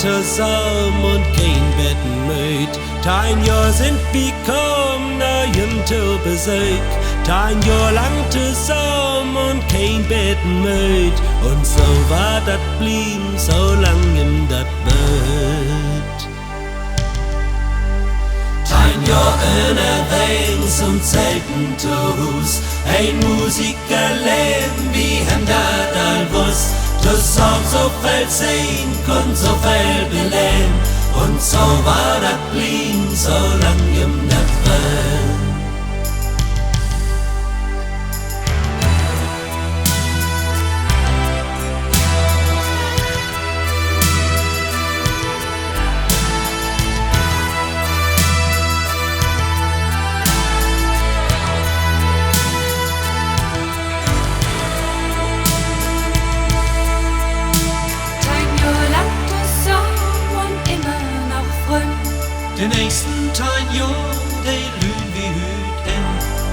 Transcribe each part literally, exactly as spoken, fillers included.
Tosamen un keen beten mööd. Teihn Johr sünd wi kamen, na jüm to Besöök. Teihn Johr lang tosamen un keen beten mööd. Un so warrt dat blieven, so lang jüm dat mööd. Teihn Johr ünnerwegens un selten to Huus. Een Musikerleven, wi hebbt dat all wusst. Tosamen so veel sehn, kunnt so veel beleven. Un so warrt dat blieven, so lang jüm dat wüllt. Teihn Johr lang tosamen un immer noch Frünnen. De nächsten teihn Johr, de lüden wi hüüt in.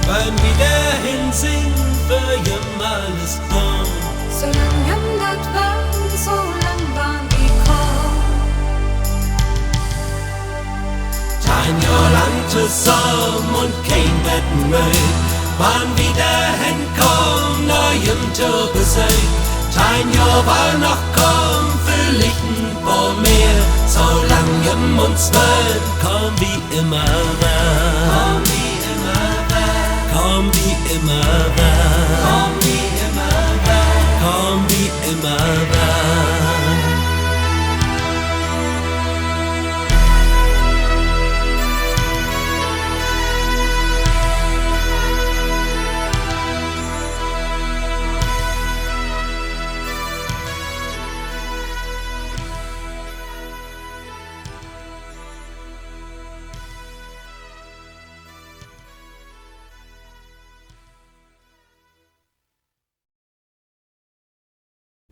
Warrn wi dor hen sehn, för jüm allens doon. So lang jüm dat wüllt, so lang warrn wi kamen. Teihn Johr lang tosamen un keen beten mööd. Warrn wi dor hen kamen, na jüm to Besöök. Teihn Johr warrt noch kamen, villicht en poor mehr. So lang jüm uns wüllt, kamen wi immer wedder. Kamen wi immer wedder.